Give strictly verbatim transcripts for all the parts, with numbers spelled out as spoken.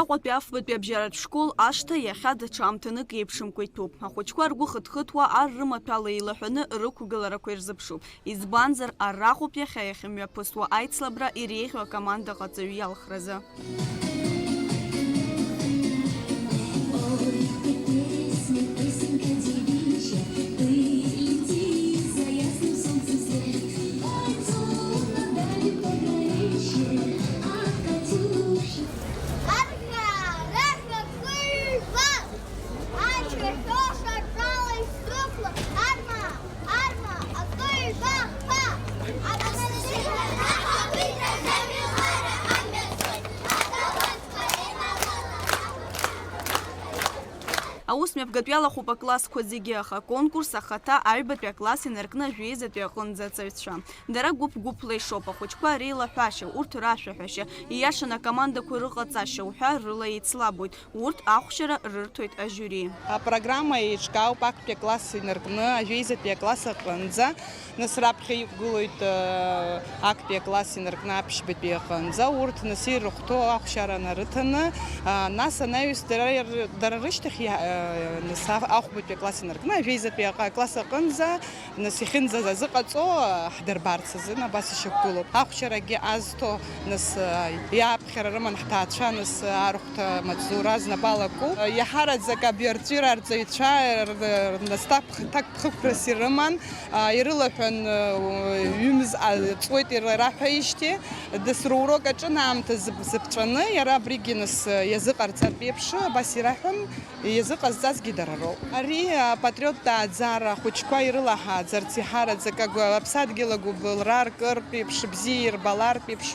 Аҟәатәи афбатәи абжьаратә школ ашҭа иахьа даҽа амҭанык еиԥшымкәа иҭәуп. Ахәыҷқәа ргәы хыҭхыҭуа ар рымаҭәала еилаҳәаны рықәгыларақәа ирзыԥшуп. Избанзар, арахәуп иахьа иахьымҩаԥысуа аицлабра иреиӷьу акоманда ҟаҵаҩы иалхразы. Арма, арма, акы ҩба, ҳәа! Аус мҩаԥгатә иалахәуп аклассқәа зегьы, аха аконкурс ахаҭа аҩбатәи акласс инаркны ажәеизатәи аҟынӡа аҵаҩцәа. Дара гәыԥ-гәыԥла ишоуп, ахәыҷқәа реилаҳәашьа, урҭ рашәаҳәашьа, ииашаны акомандақәа рыҟаҵашьа уҳәа рыла еицлабуеит. Урҭ ахәшьара рырҭоит ажиури. Апрограмма еиҿкаауп актәи акласс инаркны ажәеизатәи акласс аҟынӡа, нас раԥхьа иқәгылоит, э, актәи акласс инаркны аԥшьбатәи аҟынӡа, урҭ нас ирыхәҭоу ахәшьара нарыҭаны, а, нас анаҩс дара ир-, дара рышьҭахь иа-, э, нас а-, ахәбатәи акласс инаркны ажәеизатәи аҟ-, акласс аҟынӡа, нас иахьынӡазыҟаҵо, ҳдырбарц азын абас ишьақәгылоуп. Ахәшьарагьы азҭо, нас, иааԥхьара рыман ҳҭаацәа, нас, арахәҭа маҵзура знапала куп. Иаҳараӡак абри арҵәира арҵаҩцәа р-, р-, нас ҭакԥх-, ҭакԥхықәрас ирыман, ирылаҳәан, ҩымз ҵуеит ираҳәеижьҭеи, нас рурок аҿын аамҭа зып-, зыԥҵәаны, иара абригьы нас иазыҟарҵартә еиԥш, абас ираҳәан. Иазыҟазҵазгьы дара роуп. Ари апатриоттә ааӡара ахәыҷқәа ирылаҳааӡарц иҳараӡак агәы-, аԥсадгьыл агәыбылра ркыртә еиԥш, бзиа ирбалартә еиԥш,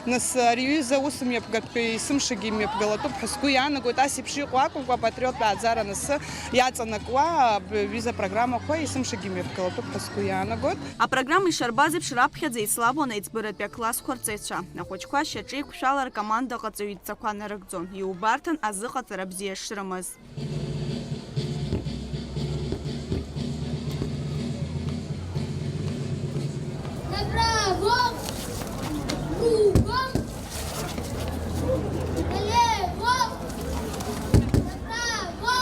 нас ари аҩыза аус мҩаԥгатәқәа есымшагьы имҩаԥгалатәуп ҳәа сгәы иаанагоит. Ас еиԥш иҟоу акәымкәа, апатриоттә ааӡара анысы иаҵанакуа аб-, ҩыза апрограммақәа есымшагьы имҩаԥгалатәуп ҳәа сгәы иаанагоит. Апрограмма ишарбаз еиԥш, раԥхьаӡа еицлабуан аиҵбыратәи аклассқәа рҵаҩцәа. Ахәыҷқәа шьаҿеиқәшәала ркоманда ҟаҵаҩ идҵақәа нарыгӡон, иубарҭан азыҟаҵара бзиа шрымаз. Направо! Кругом! Налево! Направо!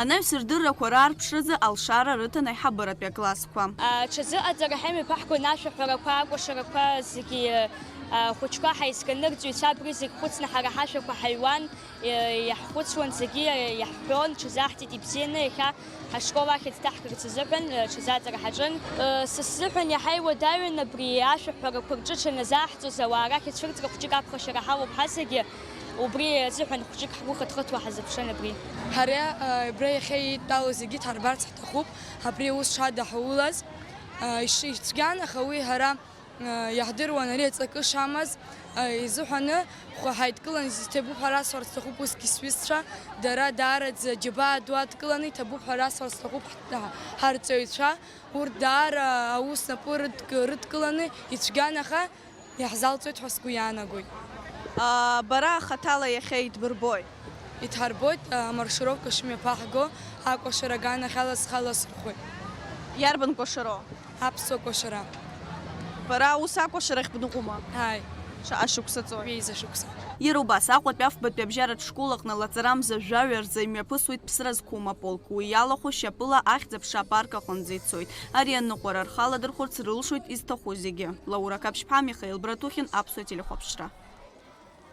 Анаҩс рдыррақәа раарԥшразы алшара рыҭан аиҳабыратәи аклассқәа. Аҽазыҟаҵара ҳамҩаԥаҳгон ашәаҳәарақәа, акәашарақәа зегьы, ахәыҷқәа ҳаизганы, рҵаҩцәа абри зегь хәыцны ҳара ҳашәақәа ҳаҩуан. Иаҳхәыцуан зегьы, иаҳҳәон, ҽазаҳҵеит, ибзианы, иахьа ҳашкол ахьӡ ҭаҳгарц азыҳәан ҽазаҵара ҳаҿын. Са сзыҳәан иаҳа иуадаҩын абри ашәаҳәарақәа рҿы ҽаназаҳҵоз, ауаа рахь ацәырҵра хәҷык аԥхашьара ҳалоуп ҳазегьы, убри азыҳәан хәҷык ҳгәы хыҭхыҭуа ҳазыԥшын абри. Ҳара абра иахьа еидтәалоу зегьы дҳарбарц ҳҭахуп, абри аус шадаҳулаз. Иши-, ицәгьан, аха уи ҳара Иаҳдыруан ари аҵакы шамаз изыҳәаны, ҳаидкыланы иҭабуп ҳәа расҳәарц сҭахуп усгьы сҩызцәа, дара даараӡа џьабаа ду адкыланы иҭабуп ҳәа расҳәарц сҭахуп ҳ-, ҳарҵаҩцәа, урҭ даара аус напы рыдк-, рыдкыланы ицәгьан, аха иаҳзалҵуеит ҳәа сгәы иаанагоит. Бара хаҭала иахьа идбырбои? Идҳарбоит, амаршировка шымҩаԥаҳго, акәашара аганахьала схы аласырхәуеит. Иарбан кәашароу? Аԥсуа кәашара. Бара ус акәашарахь бныҟәома? Ааи. Шаҟа шықәса ҵуеит? Ҩеиза шықәса. Иара убас, Аҟәатәи афбатәи абжьаратә школ аҟны лаҵарамза жәаҩа рзы имҩаԥысуеит Ԥсра зқәым аполк. Уи иалахәу шьапыла Ахьӡ-аԥша апарк аҟынӡа ицоит. Ари аныҟәара рхы аладырхәырц рылшоит изҭаху зегьы. Лаура Қаԥшьԥҳа, Михаил Братухин, Аԥсуа телехәаԥшра.